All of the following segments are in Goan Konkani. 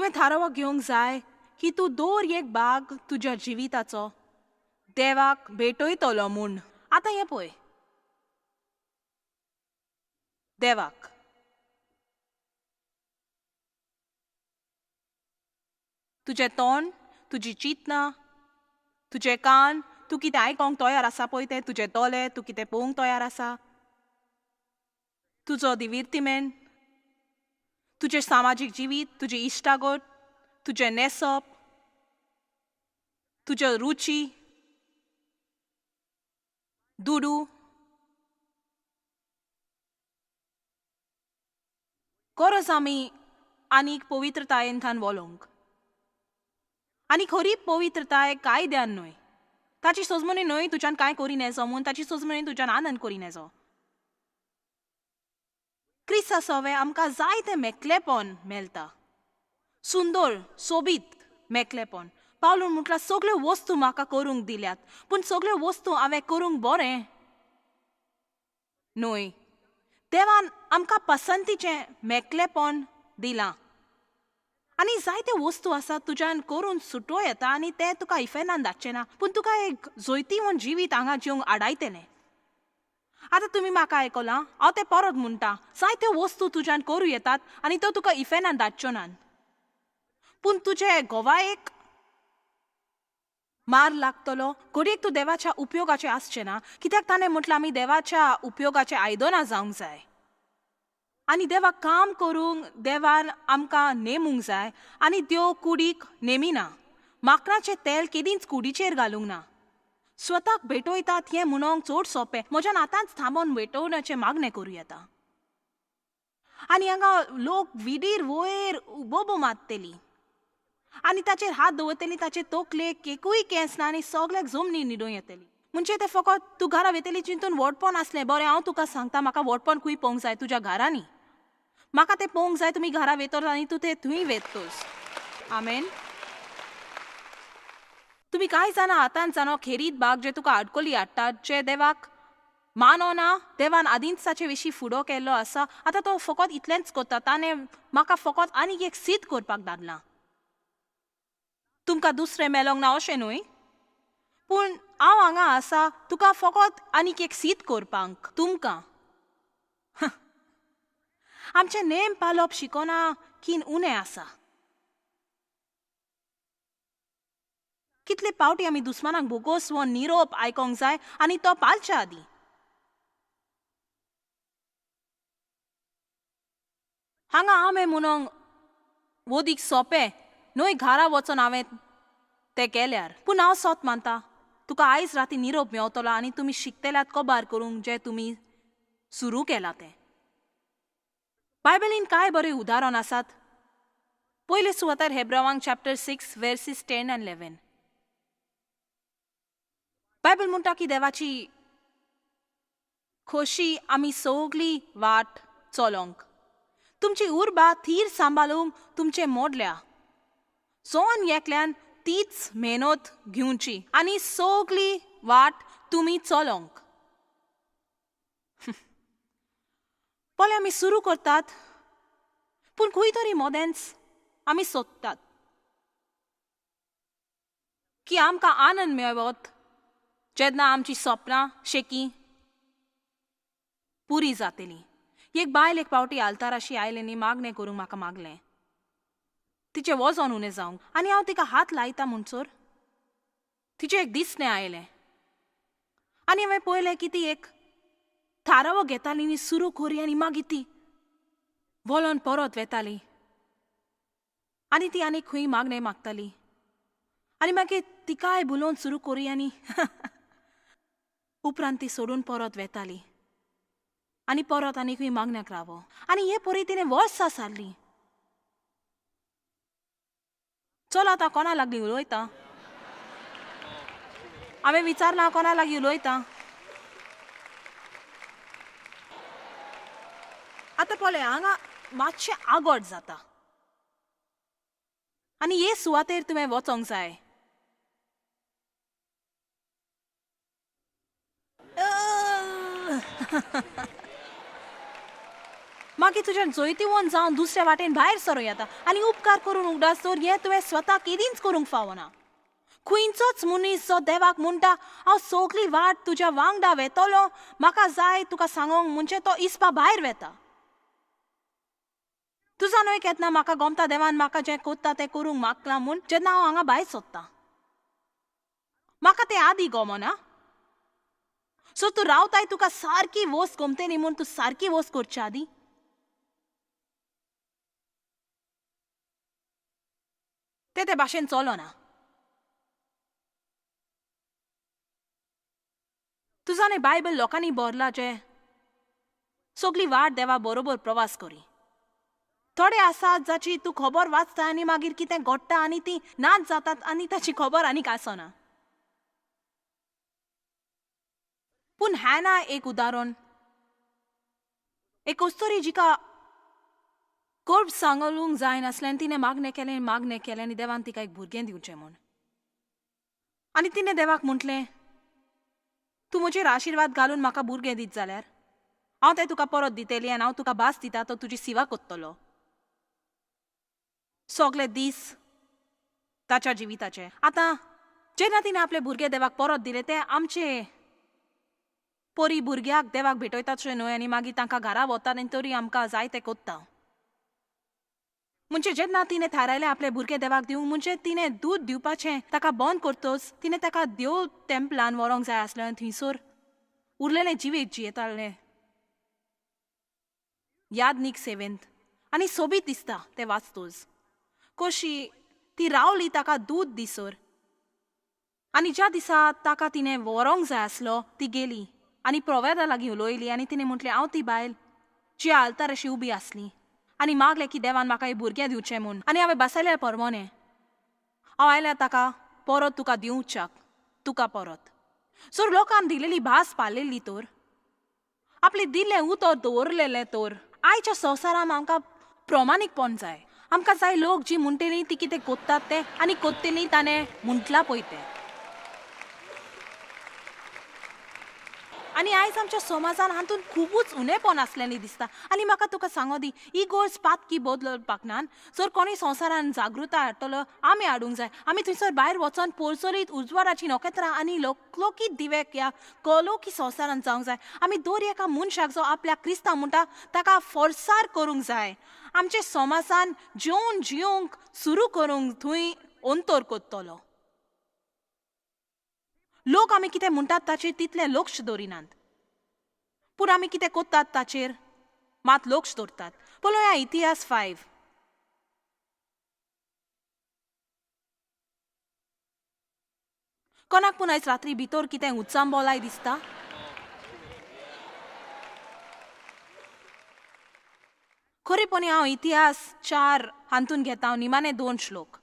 तुवें थारावो घेवंक जाय की तूं दर एक भाग तुज्या जिविताचो देवाक भेटयतलो म्हूण. आतां हें पळय, देवाक तुजें तोंड, तुजी चिंतना, तुजे कान, तूं कितें आयकोंक तयार आसा पळय तें, तुजे दोळे, तूं कितें पळोवंक तयार आसा, तुजो दिविर्तिमेन, तुजें सामाजीक जिवीत, तुजी इश्टागत, तुजें न्हेसप, तुज्यो रुची, दुडू, गरज आमी आनीक पवित्रतायेन थान वलोवंक. आनी खरी पवित्रताय कायद्यान न्हय, ताची सोजमणी न्हय तुज्यान कांय करी नेजो म्हूण, ताची सोजमणी तुज्यान आनंद करी नेजो. क्रिस्ता सवे आमकां जायतें मेकलेपण मेळटा, सुंदर सोबीत मेकलेपण. पावलून म्हटल्यार सगल्यो वस्तू म्हाका करूंक दिल्यात, पूण सगल्यो वस्तू हांवें करूंक बरें न्हय. देवान आमकां पसंतीचें मेकलेपण दिलां आनी जायत्यो वस्तू आसा तुज्यान करून सुटो येता आनी तें तुका इफेर्नान धाडचें ना, पूण तुका एक जैतिवंत जिवीत हांगा जिवंक आडायतलें. आतां तुमी म्हाका आयकलां, हांव तें परत म्हणटा, जायत्यो वस्तू तुज्यान करूं येतात आनी त्यो तुका इफेर्नान धाडच्यो नात, पूण तुजे गोवायेक मार लागतलो. घडयेक तूं देवाच्या उपयोगाचें आसचें ना, कित्याक ताणें म्हटलां आमी देवाच्या उपयोगाचें आयदनां जावंक जाय आनी देवाक काम करूंक देवान आमकां नेमूंक जाय. आनी देव कुडीक नेमिना, माकडाचें तेल केदींच कुडीचेर घालूंक ना. स्वताक भेटयतात हें म्हणूंक चड सोंपें, म्हज्यान आतांच थांबोवन भेटोवण्याचें मागणें करूं येता. आनी हांगा लोक विडीर वयर बोबो मारतली आनी ताचेर हात दवरतली, ताचे तकलेक एकूय केंस ना आनी सगल्याक जमनी निडून येतली. म्हणजे तें फकत तूं घरा वेतली चिंतून व्हडपण आसलें. बरें, हांव तुका सांगता, म्हाका व्हडपण खंय पळोवंक जाय? तुज्या घरांनी म्हाका तें पळोवंक जाय. तुमी घरा वेतोच आनी तूं तें थंय वेतोच. आमेन. तुमी कांय जाणां हातान जाणो खेरीत भाग जे तुका आडकोली हाडटात, जे देवाक मानना, देवान आदींच ताचे विशीं फुडो केल्लो आसा. आतां तो फकत इतलेंच करता, ताणें म्हाका फकत आनीक एक सीत करपाक धाडलां. तुमकां दुसरें मेलोंक ना अशें न्हय, पूण हांव हांगा आसा तुका फकत आनीक एक सीत करपाक. तुमकां आमचें नेम पाळप शिकोना की उणें आसा. कितले पावटी आमी दुस्मानाक बोगोस वो निरोप आयकोंक जाय आनी तो पाळच्या आदीं. हांगा आमे म्हणूंक वदीक सोंपें न्हय, घरा वचोन हांवें तें केल्यार, पूण हांव सोत मानता तुका आयज राती निरोप मेवतलो आनी तुमी शिकतल्यात कबार करूंक जें तुमी सुरू केलां तें. बायबलीन कांय बरें उदाहरण आसात. पयले सुवातार हेब्रावांक चॅप्टर 6 वर्सीस 10 आनी 11. बायबल म्हणटा की देवाची खोशी आमी सगली वाट चलोंक, तुमची उर्बा थीर सांबाळूंक तुमचे मोडल्या सोन एकल्यान तीच मेहनत घेवची आनी सगली वाट तुमी चलोंक. पळय आमी सुरू करतात, पूण खंय तरी मदेंच आमी सोदतात की आमकां आनंद मेळत जेन्ना आमची सपनां शेकी पुरी जातली. एक बायल एक पावटी आल्ताराशी आयली न्ही मागणें करूंक म्हाका मागलें तिचें वजन उणें जावंक, आनी हांव तिका हात लायता म्हणसर तिचें एक दिसणें आयलें आनी हांवें पळयलें की ती एक थारावो घेताली न्ही सुरू करी आनी मागीर ती वलोन परत वेताली आनी ती आनी खंय मागणें मागताली आनी मागीर तिकाय बुलोवन सुरू करी आनी उपरांत ती सोडून परत वेताली आनी परत आनी खंय मागण्याक रावो. आनी हे परी तिणें वर्सां सारलीं. चल आतां कोणा लागीं उलयता? हांवें विचारलां कोणा लागीं उलयता? आतां पळय हांगा मातशें आगोट जाता आनी हे सुवातेर तुवें वचोंक जाय. मागीर तुज्यान जैतिवंत जावन दुसऱ्या वाटेन भायर सरूं येता. आनी उपकार करून उगडास दवर, हें तुवें स्वता केदींच करूंक फावना. खंयचोच मनीस जो देवाक म्हणटा हांव सगली वाट तुज्या वांगडा वेतलो, म्हाका जाय तुका सांगोंक, म्हणजे तो इस्पा भायर वेता. तुजा न्हय केन्ना म्हाका गोमता देवान म्हाका जें कोत्ता तें करूंक मागलां म्हूण जेन्ना हांव हांगा भायर सोदतां म्हाका तें आदीं गोमना. सो तूं रावताय तुका सारकी वस्त गोमते न्ही म्हूण तूं सारकी वस्त करच्या आदीं तें ते भाशेन चलना. तुजा न्ही बायबल लोकांनी बरला जे सगली वाट देवा बरोबर प्रवास करी. थोडे आसात जाची तूं खबर वाचता आनी मागीर कितें घडटा आनी ती नाच जातात आनी ताची खबर आनीक आसना. पूण हॅना एक उदाहरण, एक अस्तुरी जिका कोर्ब सांगलूंक जायनासलें आनी तिणें मागणें केलें मागणें केलें आनी देवान तिका एक भुरगें दिवचें म्हूण. आनी तिणें देवाक म्हटलें तूं म्हजेर आशिर्वाद घालून म्हाका भुरगें दीत जाल्यार हांव तें तुका परत दितली आनी हांव तुका भास दिता तो तुजी सेवा करतलो सगले दीस ताच्या जिविताचे. आतां जेन्ना तिणें आपले भुरगे देवाक परत दिले ते आमचे परी भुरग्याक देवाक भेटयतात न्हय आनी मागीर तांकां घरा वतात आनी तरी आमकां जाय तें कोत्ता. म्हणजे जेन्ना तिणें थारायलें आपले भुरगे देवाक दिवंक, म्हणजे तिणें दूद दिवपाचें ताका बंद करतच तिणें ताका देव टेम्पलान व्हरोंक जाय आसलें आनी थंयसर उरलेलें जिवीत जियेतालें यादनीक सेवेंत. आनी सोबीत दिसता तें वाचतोच कशी ती रावली ताका दूद दिसर. आनी ज्या दिसा ताका तिणें व्हरोंक जाय आसलो ती गेली आनी प्रोवेदा लागीं उलयली आनी तिणें म्हटलें हांव ती बायल जी आल्तार अशी उबी आसली आनी मागलें की देवान म्हाका हें भुरगें दिवचें म्हूण आनी हांवें बसयलें परमोने हांव आयल्यार ताका परत तुका दिवच्याक तुका परत. सो लोकान दिलेली भास पाळिल्ली तर आपलें दिल्लें उतर दवरलेलें तर आयच्या संवसारान आमकां प्रमाणीकपण जाय. आमकां जाय लोक जी म्हणटली ती कितें कोत्तात तें आनी कोत्तली ताणें म्हटलां पळय तें. आनी आयज आमच्या समाजान हातूंत खुबूच उणेपण आसलेलें दिसता. आनी म्हाका तुका सांगो दी ही गोश्ट पातकी बदलपाक ना. जर कोणूय संवसारान जागृताय हाडटलो आमी हाडूंक जाय. आमी थंयसर भायर वचोन पोरचोलीत उजवाडाची नखेत्रां आनी लोकलोकीत दिवे ह्या कलोकी संवसारान जावंक जाय. आमी दर एका मनशाक जो आपल्या क्रिस्तांव म्हणटा ताका फोर्सार करूंक जाय. आमच्या समाजान जेवन जिवंक सुरू करूंक थंय अंतर करतलो. लोक आमी कितें म्हणटात ताचेर तितलें लक्ष दवरिनात, पूण आमी कितें करतात ताचेर मात लक्ष दवरतात. पळोवया इतिहास 5. कोणाक पूण आयज रात्री भितर कितें उचांबोलाय दिसता? खरेपणी हांव इतिहास 4 हातून घेता निमाणे 2 श्लोक.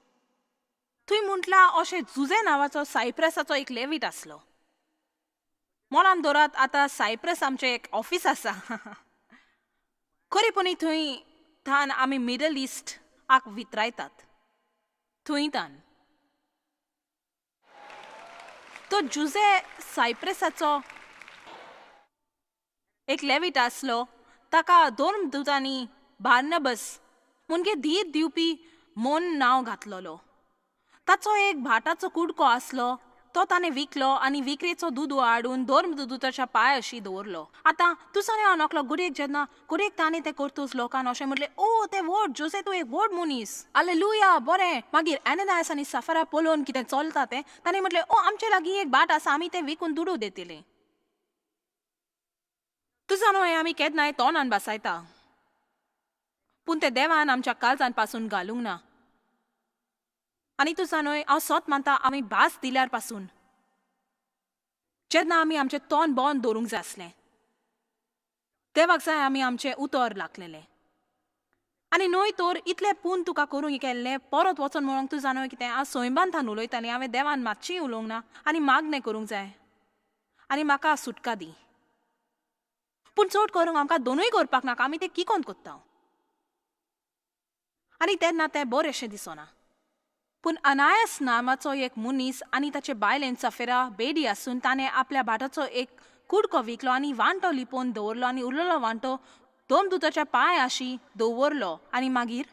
थंय म्हटलां अशें जुझे नांवाचो सायप्रसाचो एक लेवीट आसलो. मनान दवरात आतां सायप्रस आमचें एक ऑफिस आसा. खरेपणी थंय थान आमी मिडल इस्ट आक वितरायतात. थंय तान तो जुझे सायप्रसाचो एक लेवीट आसलो. ताका धर्मदूतांनी बार्नबस म्हणजे धीर दिवपी म्हूण नांव घातलेलो. ताचो एक भाटाचो कुडको आसलो तो ताणें विकलो आनी विकरेचो दुदू हाडून धर्मदूताच्या पांय अशी दवरलो. आतां तुजो हांव नकलो गुडेक जेन्ना गुडेक ताणें तें करतूच लोकान अशें म्हटलें ओ तें व्हड जोसे तूं एक व्हड मनीस आलेलुया बरें. मागीर एननायस आनी सफरा पळोवन कितें चलता तें ताणें म्हटलें ओ आमचे लागीं एक भाट आसा आमी तें विकून दुडू दितले. तुजो न्हय आमी केन्नाय तोंडान बसायता पूण तें देवान आमच्या काळजान पासून घालूंक ना. आनी तुजा न्हय हांव सोत मानता आमी भास दिल्यार पासून जेन्ना आमी आमचें तोंड बंद दवरूंक जाय आसलें देवाक जाय आमी आमचें उतर लागलेलें. आनी न्हय तर इतलें पूण तुका करूंक केल्लें परत वचोन म्हणूंक तुजा न्हय कितें हांव सैमान थान उलयतालें हांवें देवान मातशीं उलोवंक ना आनी मागणें करूंक जाय आनी म्हाका सुटका दी. पूण चड करूंक आमकां दोनूय करपाक नाका आमी तें किकोन कोत्ता आनी तेन्ना तें बरेंशें दिसना. पूण अनायस नामाचो एक मनीस आनी ताचे बायलेन सफेरा बेडी आसून ताणें आपल्या भाटाचो एक कुडको विकलो आनी वांटो लिपोवन दवरलो आनी उरलेलो वांटो धर्मदूताच्या पांय आशी दवरलो. आनी मागीर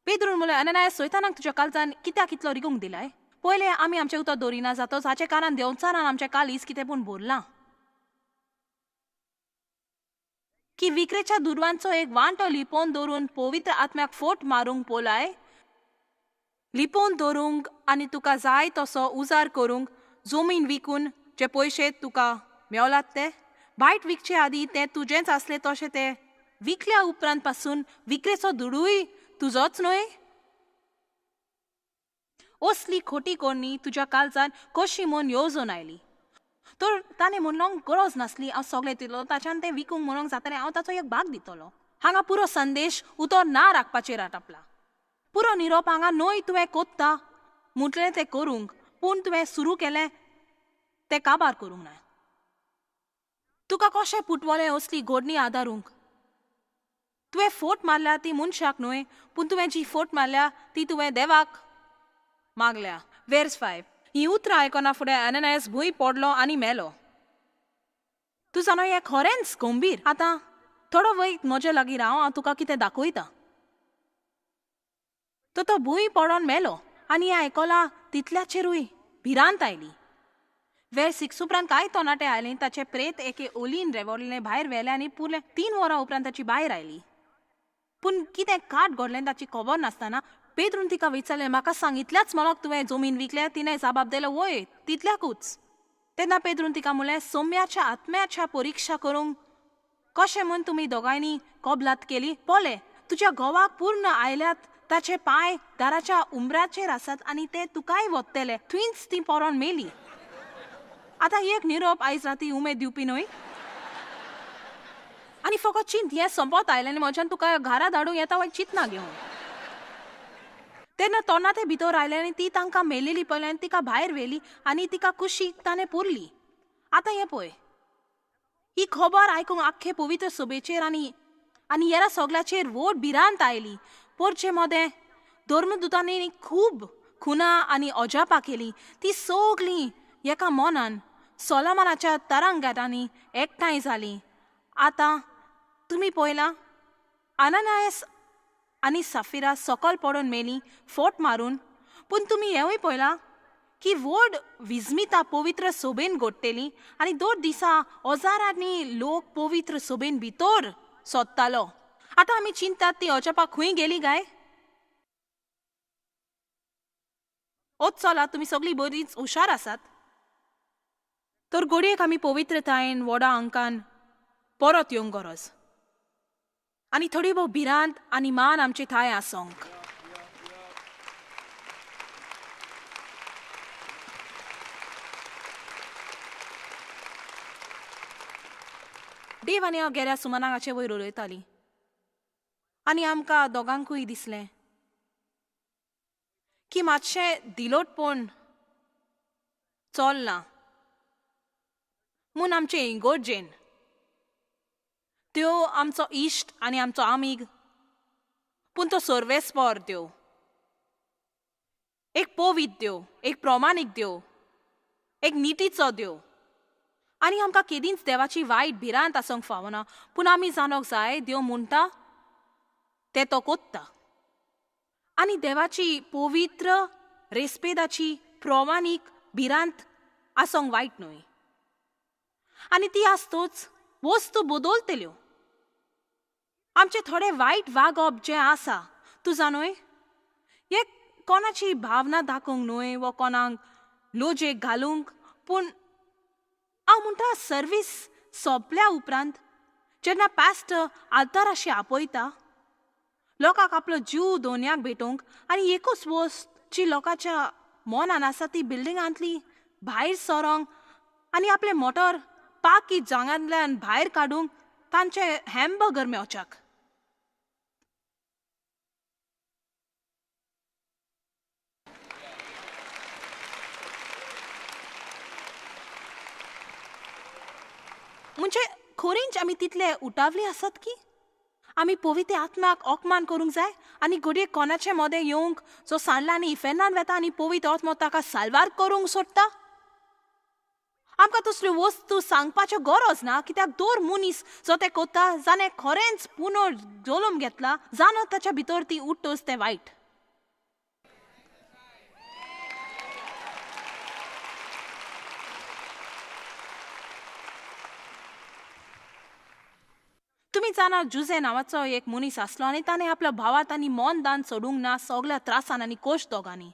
पेद्रून म्हणलें, अननायस, सैतानाक तुज्या काळजान कित्याक इतलो रिगूंक दिलाय? पयलें आमी आमचें उतर दवरिना जातोच हाचे कारणान देंवचारान आमच्या कालीस कितें पूण भरलां की विक्रेच्या दुडवांचो एक वांटो लिपोवन दवरून पवित्र आत्म्याक फोट मारूंक पोलाय, लिपोवन दवरूंक आनी तुका जाय तसो उजार करूंक जमीन विकून जे पयशे तुका मेवलात ते बायट विकचे आदीं तें तुजेंच आसलें, तशें तें विकल्या उपरांत पासून विक्रेचो दुडूय तुजोच न्हय? असली खोटी कोणी तुज्या काळजान कशी म्हूण येवजून आयली? तर ताणें म्हणूंक गरज नासली, हांव सगळें दितलो, ताच्यान तें विकूंक म्हणूंक जातलें, हांव ताचो एक भाग दितलो. हांगा पुरो संदेश उतर ना राखपाचेर आटापला. पुरो निरोप हांगा न्हय तुवें कोत्ता म्हटलें तें करूंक, पूण तुवें सुरू केलें तें काबार करूंक ना. तुका कशें पुटवलें असली घोडणी आदारूंक? तुवें फोट मारल्या ती मनशाक न्हय, पूण तुवें जी फोट मारल्या ती तुवें देवाक मागल्या. वेर्स 5. ही उतरां आयकना फुडें अननायस भूंय पडलो आनी मेलो. तूं जाणा हें खरेंच गंभीर. आतां थोडो वयर म्हजे लागीं राव, हांव तुका कितें दाखयता. तर तो भूंय पडोन मेलो आनी हें आयकलां तितल्याचेरूय भिरांत आयली. वेर 6 उपरांत कांय तरणाटे आयले, ताचें प्रेत एके ओलीन रेवोरलें, भायर व्हेलें आनी पुरलें. 3 वरां उपरांत ताची भायर आयली. पूण कितें काट घडलें ताची खबर नासतना पेद्रून तिका विचारलें, म्हाका सांगितल्याच मोलाक तुवें जमीन विकल्या? तिणें जबाब दिलो, वय तितल्याकूच. तेन्ना पेद्रून तिका म्हणलें, सोम्याच्या आत्म्याच्या परिक्षा करूंक कशें म्हूण तुमी दोगांयनी कबलात केली? पळय, तुज्या घोवाक पूर्ण आयल्यात, ताचे पांय दाराच्या उमराचेर आसात आनी ते तुकाय वत्तले. थंयच ती पोरोन मेली. आतां एक निरोप आयज राती उमेद दिवपी न्हय? आनी फकत चिंत हें सोंपत आयलें आनी म्हज्यान तुका घरा धाडूंक येता वय चिंतना घेवन. तेन्ना तरणाटे भितर आयले आनी ती तांकां मेलेली पळयली आनी तिका भायर व्हेली आनी तिका कुशीक ताणें पुरली. आतां हें पळय, ही खबर आयकूंक आख्खे पवित्र सभेचेर आनी आनी हेरा सगळ्याचेर व्हड भिरांत आयली. पोरचे मदें धर्मदूतांनी खूब खुना आनी अजापां केली. ती सगळीं एका मनान सोलामानाच्या तरांगाटांनी एकठांय जालीं. आतां तुमी पळयलां, अननायस आनी सफिरा सकल पडून मेली फोट मारून. पूण तुमी हेंवूय पळयलां की व्हड विस्मिता पवित्र सोबेन घडटली आनी दर दिसा हजारांनी लोक पवित्र सोबेन भितर सोदतालो. आतां आमी चिंतात ती अजापां खंय गेली काय? ओत चला, तुमी सगळीं बरींच हुशार आसात. तर घडयेक आमी पवित्रतायेन व्हडा अंकान परत येवंक गरज आनी थोडी भोव भिरांत आनी मान आमचे ठांय आसोंक. देव आनी हांव गेल्या सुमनाक हाचे वयर उलयतालीं आनी आमकां दोगांकूय दिसलें की मातशें दिलोटपण चल्लां म्हूण आमचे इगर्जेन त्यो आमचो इश्ट आनी आमचो आमीग, पूण तो सर्वेस्पर देव, एक पवित्र देव, एक प्रमाणीक देव, एक नितीचो देव. आनी आमकां केदींच देवाची वायट भिरांत आसूंक फावना, पूण आमी जाणोंक जाय देव म्हणटा तें तो कोत्ता. आनी देवाची पवित्र रेस्पेदाची प्रमाणीक भिरांत आसूंक वायट न्हय. आनी ती आसतोच वस्तू बदलतल्यो. आमचे थोडे वायट वागप जें आसा तूं जाणूय, हे कोणाची भावना दाखोवंक न्हय वो कोणाक लोजेक घालूंक, पूण हांव म्हणटा सर्वीस सोंपल्या उपरांत जेन्ना पास्टर आल्ताराशी आपयता लोकांक आपलो जीव दोनयाक भेटोवंक आनी एकूच वस्त जी लोकांच्या मनान आसा ती बिल्डिंगांतली भायर सरोंक आनी आपलें मोटर पाकी जांगांतल्यान भायर काडूंक तांचे हॅमबर्गर मेवच्याक. म्हणजे खोरेंच आमी तितले उटावले आसात की आमी पवित्र आत्म्याक अपमान करूंक जाय आनी घडये कोणाचे मदें येवंक जो सांडला आनी इफेर्नान वेता आनी पवित्र आत्मो ताका साल्वार करूंक सोदता. आमकां तसल्यो वस्तू सांगपाच्यो गरज ना, कित्याक दर मनीस जो तें कोता जाणें खरेंच पुनर्जल्म घेतला जाणो ताच्या भितर ती उठ्ठच तें वायट. तुमी जाणा जुजे नांवाचो एक मनीस आसलो आनी ताणें आपल्या भावात आनी मन दान सोडूंक ना सगळ्या त्रासान आनी कोश दोगांनी.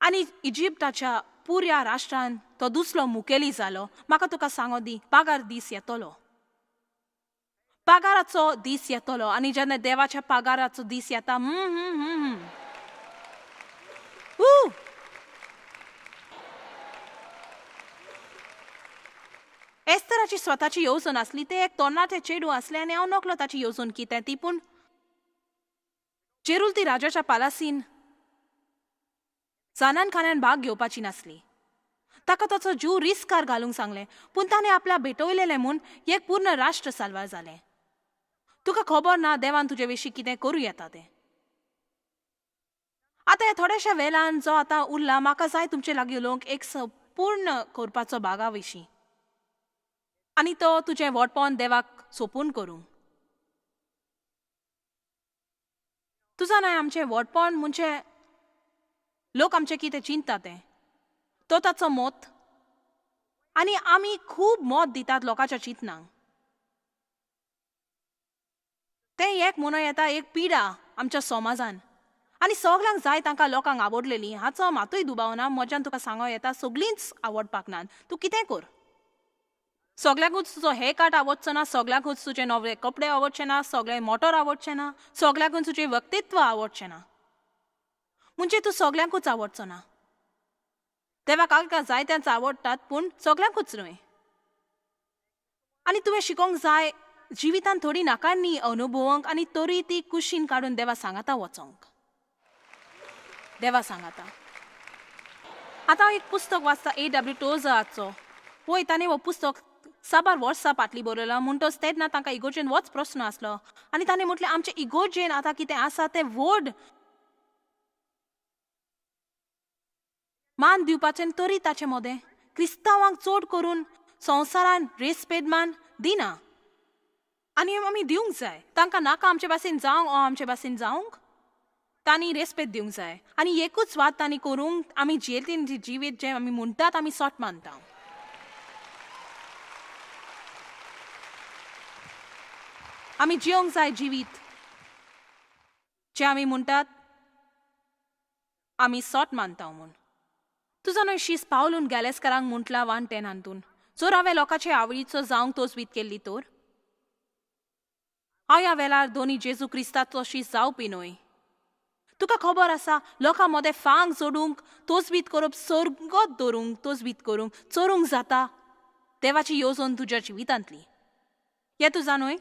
आनी इजिप्ताच्या पुऱ्या राष्ट्रान तो दुसरो मुखेली जालो. म्हाका तुका सांगो दी, पागार दीस येतलो, पागाराचो दीस येतलो. आनी जेन्ना देवाच्या पागाराचो दीस येता, एस्तराची स्वताची येवजण आसली. ते एक तरणाटे चेडूं आसलें आनी हांव नकलो ताची येवजण कितें ती, पूण जेरूल ती राजाच्या पालासीन जानान खाण्यान भाग घेवपाची नासली. ताका ताचो जीव रिस्कार घालूंक सांगलें, पूण ताणें आपल्या भेटवलेलें म्हूण एक पूर्ण राष्ट्र साल्वार जालें. तुका खबर ना देवान तुजे विशीं कितें करूं येता तें. आतां ह्या थोड्याशा वेळान जो आतां उरला, म्हाका जाय तुमचे लागीं उलोवंक एक पूर्ण करपाचो भागा विशीं, आनी तो तुजें व्हडपण देवाक सोंपून करूंक. तुजा न्हय आमचें व्हडपण म्हणजे लोक आमचें कितें चिंतता तें, तो ताचो मत. आनी आमी खूब मत दितात लोकांच्या चिंतनांक. तें एक म्हणूं येता एक पिडा आमच्या समाजान, आनी सगल्यांक जाय तांकां लोकांक आवडलेली. हाचो मातूय दुबाव ना. म्हज्यान तुका सांगो येता सगळींच आवडपाक नात. तूं कितें कर, सगल्यांकूच तुजो हेर कट आवडचो ना, सगल्यांकूच तुजे नवे कपडे आवडचे ना, सगळें मोटर आवडचें ना, सगल्यांकूच तुजें व्यक्तित्व आवडचें ना. म्हणजे तूं सगल्यांकूच आवडचो ना. देवाक आमकां जायत्यांच आवडटात, पूण सगल्यांकूच न्हय. आनी तुवें शिकोंक जाय जिवितान थोडी नाकारणी अनुभवंक आनी तरी ती कुशीन काडून देवा सांगाता वचोंक. देवा सांगाता. आतां हांव एक पुस्तक वाचता A.W. टोझराचो. पळय ताणें हो पुस्तक साबार वर्सां फाटलीं बरयलां, म्हणटच तेन्ना तांकां इगोर्जेन होच प्रस्न आसलो. आनी ताणें म्हटलें आमचें इगोर्जेन आतां कितें आसा तें व्हड मान दिवपाचें, तरी ताचे मदें क्रिस्तांवांक चड करून संवसारान रेस्पेद मान दिना. आनी आमी दिवंक जाय तांकां. नाका आमचे भाशेन जावंक ओ आमचे भाशेन जावंक, तांणी रेस्पेद दिवंक जाय. आनी एकूच वाद तांणी करूंक आमी जियेतीन जिवीत जें आमी म्हणटात आमी सोट मानता. आमी जियोंक जाय जिवीत जें आमी म्हणटात आमी सोट मानता म्हूण. तुजो न्हय शीस पावलून गॅलेस्करांक म्हटला 110 हातून, जर हांवें लोकांचे आवडीचो जावंक तोजवीत केल्ली तर हांव ह्या वेळार दोनी जेजू क्रिस्ताचो शीस जावपी न्हय. तुका खबर आसा लोकां मदें फांग जोडूंक तोजवीत करप, सर्गत दवरूंक तोजवीत करूंक चोरूंक जाता देवाची येवजण तुज्या जिवितांतली. हें तुजा न्हय.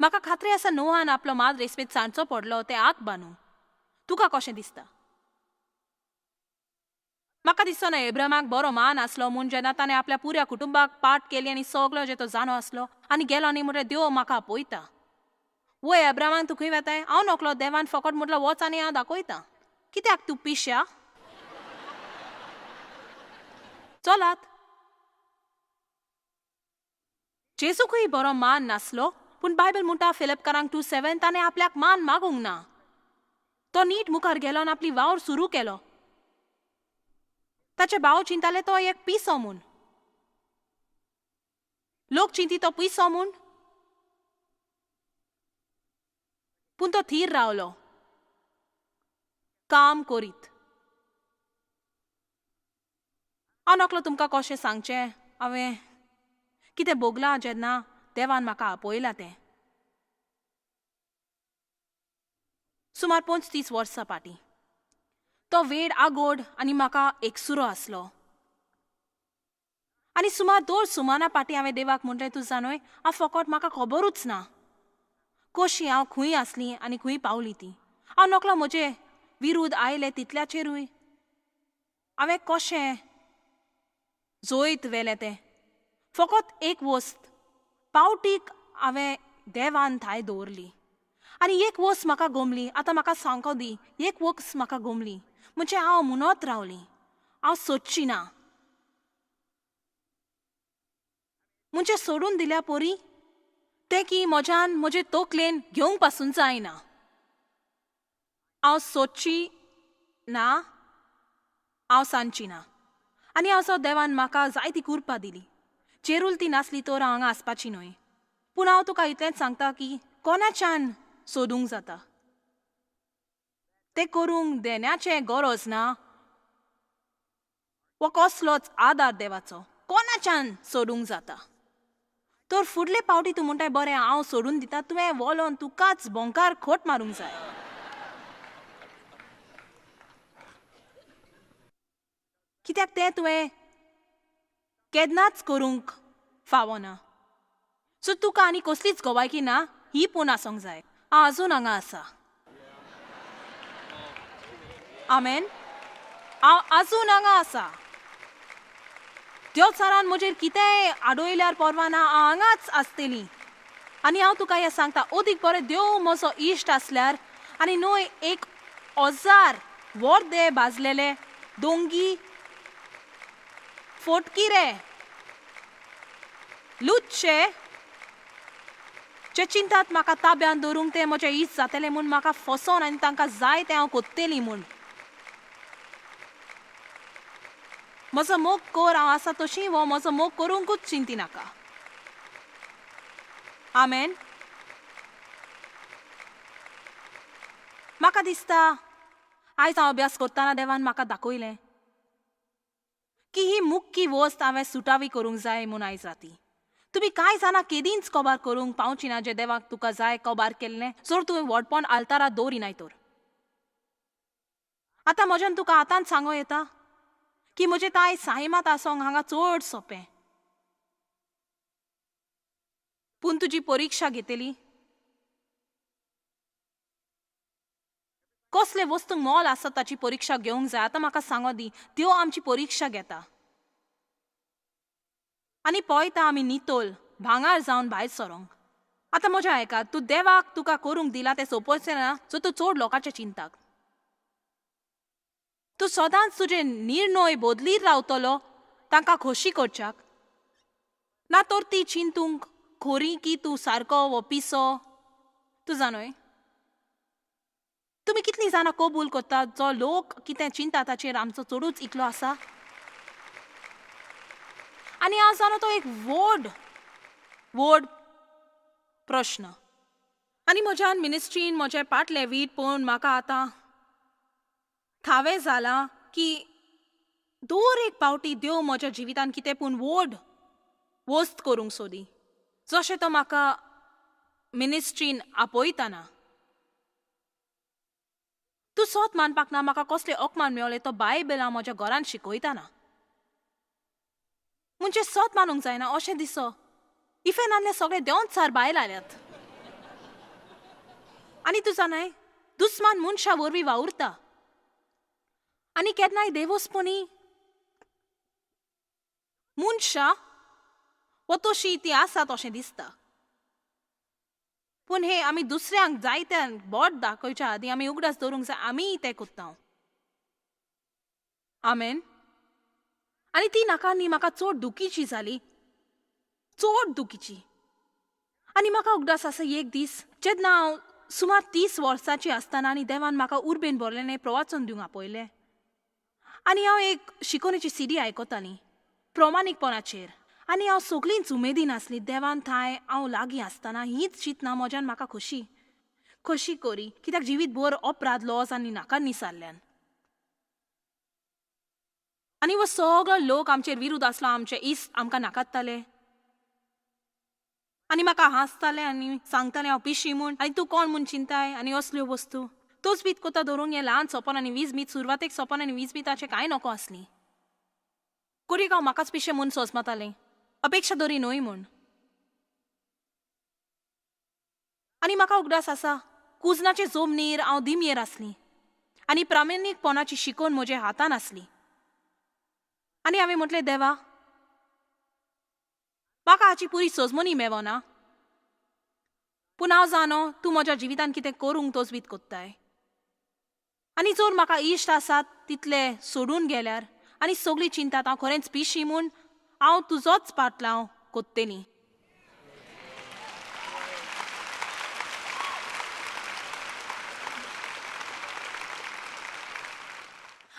म्हाका खात्री आसा नोहान आपलो मात रेस्पेद सांडचो पडलो तें आग बांदूंक. तुका कशें दिसता? म्हाका दिसना एब्रामाक बरो मान आसलो म्हूण जेन्ना ताणें आपल्या पुऱ्या कुटुंबाक पाट केली आनी सगलो जे तो जाणो आसलो आनी गेलो आनी म्हटलें देव म्हाका आपयता. वय एब्रामाक तूं खंय वेताय? हांव नकलो देवान फकत म्हटलो वच आनी हांव दाखयता. कित्याक तूं पिश्या? चलात. जेजूकूय बरो मान नासलो, पूण बायबल म्हणटा फिलिपकारांक 2:7 ताणें आपल्याक मान मागूंक ना. तो नीट मुखार गेलो आनी आपली वावर सुरू केलो. ताचे भाव चिंताले तो एक पिसो म्हूण. लोक चिंती तो पिसो म्हूण, पूण तो थीर रावलो काम करीत. हांव नकलो तुमकां कशें सांगचें हांवें कितें भोगलां जेन्ना देवान म्हाका आपयलां तें. सुमार 35 वर्सां फाटीं तो वेळ आगोड आनी म्हाका एकसुरो आसलो. आनी सुमार 2 सुमाना फाटीं हांवें देवाक म्हटलें तूं जाणय हांव फकत म्हाका खबरूच ना कशी हांव खंय आसली आनी खंय पावली ती. हांव नकलो म्हजे विरुद्ध आयले तितल्याचेरूय हांवें कशें जोयत व्हेलें तें. फकत एक वस्त पावटीक हांवें देवान थाय दवरली आनी एक वस्त म्हाका गोमली. आतां म्हाका सांगो दी, एक वस्त म्हाका गोमली म्हणजे हांव म्हणत रावली, हांव सोदची ना. म्हणजे सोडून दिल्या पोरी तें की म्हज्यान म्हजे तोकलेन घेवंक पासून जायना. हांव सोदची ना, हांव सांगची ना. आनी हांव सो देवान म्हाका जायती कुरपा दिली. चेरूल ती नासली तर हांव हांगा आसपाची न्हय. पूण हांव तुका इतलेंच सांगता की कोणाच्यान सोदूंक जाता तें करूंक देण्याचें गरज ना वो कसलोच आदार देवाचो. कोणाच्यान सोडूंक जाता. तर फुडले पावटी तूं म्हणटाय बरें हांव सोडून दिता, तुवें वोलोन तुकाच बोंकार खोट मारूंक जाय. कित्याक तें तुवें केन्नाच करूंक फावना. सो तुका आनी कसलीच गवायकी ना ही पूण आसूंक जाय. हांव आजून हांगा आसा. आमेन. हांव आजून हांगा आसा. देवचारान म्हजेर कितेंय आडोयल्यार परवा ना, हांव हांगाच आसतली. आनी हांव तुका हें सांगता, अदीक बरें देव म्हजो इश्ट आसल्यार आनी न्हय 1000 वर्दे भाजलेले दोंगी फोटकिरे लुच्चे जे चिंतात म्हाका ताब्यान दवरूंक ते म्हजे इश्ट जातले म्हूण म्हाका फसोवन आनी तांकां जाय तें हांव कोत्तेली म्हूण. म्हजो मोग कर हांव आसा तशी, वो म्हजो मोग करूंकूच चिंती नाका. आमेन. म्हाका दिसता आयज हांव अभ्यास करतना देवान म्हाका दाखयलें की ही मुख्य वस्त हांवें सुटावी करूंक जाय म्हूण आयज राती. तुमी कांय जाणां केदींच कबार करूंक पावची ना जे देवाक तुका जाय कबार केल्लें जर तुवें व्हडपण आल्तारा दवरिनाय तर. आतां म्हज्यान तुका आतांच सांगो येता की म्हजें ताय साहिमात आसोंक हांगा चड सोंपें. पूण तुजी परिक्षा घेतली कसले वस्तूंक मोल आसा ताची परिक्षा घेवंक जाय. आतां म्हाका सांगो दी, त्यो आमची परिक्षा घेता आनी पळयता आमी नितोल भांगार जावन भायर सरोंक. आतां म्हज्या आयकात, तूं देवाक तुका करूंक दिला तें सोंपोवचें ना सो तूं चड लोकांचें चिंताक. तूं सदांच तुजे निर्णय बदलीत रावतलो तांकां खोशी करच्याक ना तर ती चिंतूंक खोरी की तूं सारको वो पिसो. तूं जाणय तुमी कितलीं जाणां कबूल करतात जो लोक कितें चिंता ताचेर आमचो चडूच इकलो आसा. आनी हांव जाणा तो एक व्हड व्हड प्रश्न. आनी म्हज्यान मिनिस्ट्रीन म्हजें पाटलें वीट पळोवन म्हाका आतां थावें जालां की दर एक पावटी देव म्हज्या जिवितान कितें पूण व्हड वस्त करूंक सोदी जशें तो म्हाका मिनिस्ट्रीन आपयतना. तूं सोत मानपाक ना म्हाका कसलें अपमान मेवलें तो बायबल हांव म्हज्या घरान शिकयतना. म्हणजे सोत मानूंक जायना अशें दिसो. इफेनांतले सगळे देंवचार बायल आयल्यात. आनी तूं जाणाय दुस्मान मनशा वरवीं वावुरता आनी केन्नाय देवस्पणी मनशां वो तशी ती आसात अशें दिसता. पूण हे आमी दुसऱ्यांक जायत्या बोट दाखोवच्या आदीं आमी उगडास दवरूंक जाय आमीय तें कोत्ता. आमेन. आनी ती नाका न्ही म्हाका चड दुखीची जाली, चड दुखीची. आनी म्हाका उगडास आसा एक दीस जेन्ना हांव सुमार 30 वर्सांची आसतना आनी देवान म्हाका उर्बेन भरलें प्रवाचन दिवंक आपयलें. आनी हांव एक शिकोवणेची सीडी आयकतालीं प्रमाणीकपणाचेर आनी हांव सगळींच उमेदीन आसली. देवान थांय हांव लागीं आसतना हीच चिंतना म्हज्यान म्हाका खोशी खोशी करी कित्याक जिवीत भर अपराध लॉज आनी नाका निसारल्यान. आनी हो सगळो लोक आमचेर विरुद्ध आसलो, आमचे इश्ट आमकां नाकाताले आनी म्हाका हांसताले आनी सांगताले हांव पिशी म्हूण आनी तूं कोण म्हूण चिंताय आनी असल्यो वस्तू. तोच बीत कोता धरूंक हें ल्हान सोंपन आनी वीज मीत सुरवातेक सोंपन आनी वीज मिताचें कांय नको आसली. कोरीक हांव म्हाकाच पिशें म्हूण सोजमतालें, अपेक्षा दवरी न्हय म्हूण. आनी म्हाका उगडास आसा कुजनाचे जमनीर हांव दिमयेर आसली आनी प्रामाणीकपणाची शिकोवन म्हज्या हातान आसली. आनी हांवें म्हटलें, देवा म्हाका हाची पुरी सोजमनी मेवना, पूण हांव जाणो तूं म्हज्या जिवितान कितें करूंक तोजवीत कोत्ताय. आनी जर म्हाका इश्ट आसात तितले सोडून गेल्यार आनी सगळीं चिंतात हांव खरेंच पिशी म्हूण, हांव तुजोच पाटलाव कोत्तेलीं.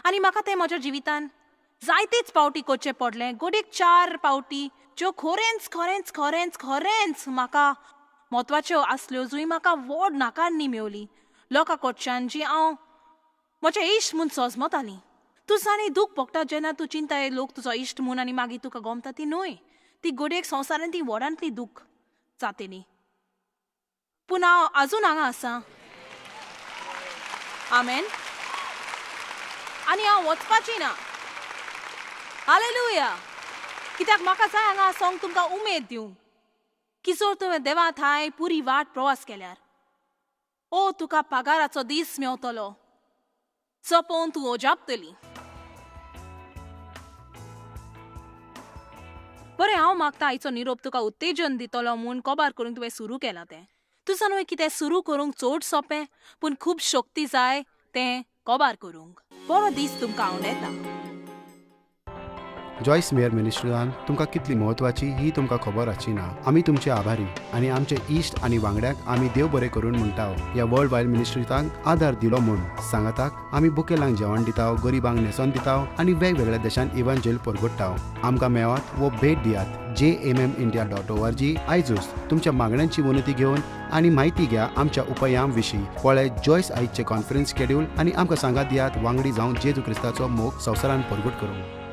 आनी म्हाका तें म्हज्या जिवितान जायतेच पावटी करचें पडलें, गोडेक 4 पावटी ज्यो खरेंच खरेंच खरेंच खरेंच म्हाका म्हत्वाच्यो आसल्यो, जंय म्हाका व्हड नाकारणी मेवली लोकां कडच्यान जी हांव म्हजें इश्ट म्हूण सोजमतालीं. तूं जाणी दूख भोगता जेन्ना तूं चिंताय लोक तुजो इश्ट म्हूण आनी मागीर तुका गोमता ती न्हय, ती गोडयेक संवसारान ती व्हडांतली दूख जातेली. पूण हांव आजून हांगा आसा. आमेन. आनी हांव वचपाची ना. हालेलुया. कित्याक म्हाका जाय हांगा आसोंक तुमकां उमेद दिवंक की जर तुवें देवा थांय पुरी वाट प्रवास केल्यार ओ तुका पगाराचो दीस मेवतलो जो पळोवन तूं ओजापतली. बरें, हांव मागता आयचो निरोप तुका उत्तेजन दितलो म्हूण कबार करूंक तुवें सुरू केलां तें. तुजा न्हय कितें सुरू करूंक चड सोंपें, पूण खूब शक्ती जाय तें कबार करूंक. बरो दीस तुमकां आवडटा. जॉयस मेयर मिनिस्ट्रीन तुमकां कितली म्हत्वाची ही तुमकां खबर आसची ना. आमी तुमचे आभारी आनी आमचे इश्ट आनी वांगड्यांक आमी देव बरें करून म्हणटा ह्या वर्ल्ड वायड मिनिस्ट्रींत आदार दिलो म्हूण. सांगाताक आमी बुकेलांक जेवण दिता, गरिबांक न्हेसोन दिता आनी वेगवेगळ्या देशांत इव्हांजेल परगट्टा. आमकां मेळात वो भेट दियात jmmindia.org. आयजूच तुमच्या मागण्यांची विनंती घेवन आनी म्हायती घ्या आमच्या उपायां विशीं. पळय जॉयस आयचे कॉन्फरन्स शेड्यूल आनी आमकां सांगात दियात वांगडी जावन जेजू क्रिस्ताचो मोग संवसारान परगट करूंक.